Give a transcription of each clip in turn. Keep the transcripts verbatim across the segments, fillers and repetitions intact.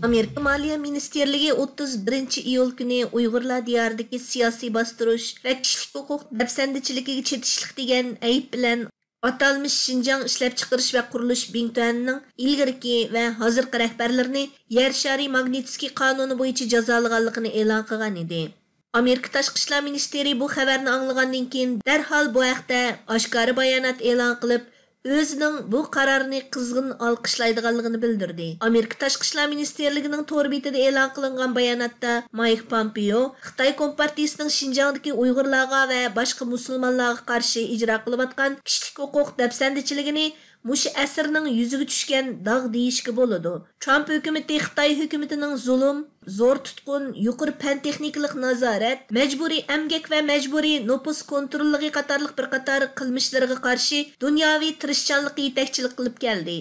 ئامېرىكا مالىيە مىنىستىرلىكى ئوتتۇز بىرىنچى ئىيۇل كۈنى ئۇيغۇرلار دىيارىدىكى سىياسىي باستۇرۇش ۋە كىشىلىك ھوقۇق دەپسەندىچىلىكىگە چېتىشلىق دېگەن ئەيىب بىلەن ئاتالمىش شىنجاڭ ئىشلەپچىقىرىش ۋە قۇرۇلۇش بىڭتۈەنىنىڭ ئىلگىرىكى ۋە ھازىرقى رەھبەرلىرىنى يەر شارى ماگنىتسكىي قانۇنى بويىچە جازالىغانلىقىنى ئېلان قىلغان ئىدى. ئامېرىكا تاشقى ئىشلار مىنىستىرى بۇ خەۋەرنى ئاڭلىغاندىن كېيىن، دەرھال بۇ ھەقتە ئاشكارا بايانات ئېلان قىلىپ، ئۆزىنىڭ بۇ قارارنى قىزغىن ئالقىشلايدىغانلىقىنى بىلدۈردى. ئامېرىكا تاشقى ئىشلار مىنىستىرلىكىنىڭ تور بېتىدە ئېلان قىلىنغان باياناتتا مايك پامپېئو خىتاي كومپارتىيىسىنىڭ شىنجاڭدىكى ئۇيغۇرلارغا ۋە باشقا مۇسۇلمانلارغا قارشى ئىجرا قىلىۋاتقان كىشىلىك ھوقۇق دەپسەندىچىلىكىنى مۇشۇ ئەسىرنىڭ يۈزىگە چۈشكەن داغ دېيىشكە بولىدۇ. ترامپ ھۆكۈمىتى خىتاي ھۆكۈمىتىنىڭ زۇلۇم، زور تۇتقۇن، يۇقىرى پەن تېخنىكىلىق نازارەت، مەجبۇرىي ئەمگەك ۋە مەجبۇرىي نوپۇس كونتروللۇقى قاتارلىق بىر قاتار قىلمىشلىرىغا قارشى دۇنياۋى تىرىشچانلىققا يېتەكچىلىك قىلىپ كەلدى.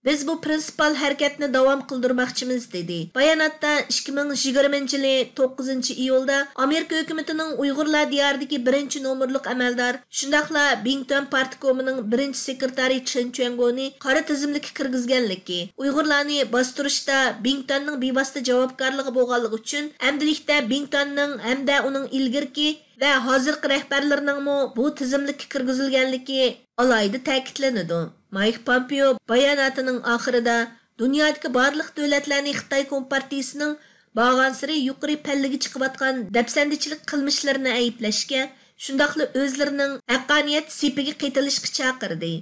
بىز بۇ پرىنسىپال ھەرىكەتنى داۋام قىلدۇرماقچىمىز، دېدى. باياناتتا ئىككى مىڭ يىگىرمىنچى يىلى توققۇزىنچى ئىيۇلدا ئامېرىكا ھۆكۈمىتىنىڭ ئۇيغۇرلار دىيارىدىكى بىرىنچى نومۇرلۇق ئەمەلدار، شۇنداقلا بىڭتۈەن پارتكومىنىڭ بىرىنچى سېكرېتارى چېن چۈەنگونى قارا تىزىملىككە كىرگۈزگەنلىكى، ئۇيغۇرلارنى باستۇرۇشتا بىڭتۈەننىڭ بىۋاسىتە جاۋابكارلىقى بولغانلىقى ئۈچۈن، ئەمدىلىكتە بىڭتۈەننىڭ ھەمدە ئۇنىڭ ئىلگىرىكى ۋە ھازىرقى رەھبەرلىرىنىڭمۇ بۇ تىزىملىككە كىرگۈزۈلگەنلىكى ئالاھىدە تەكىتلىنىدۇ. مايك پامپېئو باياناتىنىڭ ئاخىرىدا، دۇنيادىكى بارلىق دۆلەتلەرنى خىتاي كومپارتىيىسىنىڭ بارغانسېرى يۇقىرى پەللىگە چىقىۋاتقان دەپسەندىچىلىك قىلمىشلىرىنى ئەيىبلەشكە، شۇنداقلا ئۆزلىرىنىڭ ھەققانىيەت سېپىگە قېتىلىشقا چاقىردى.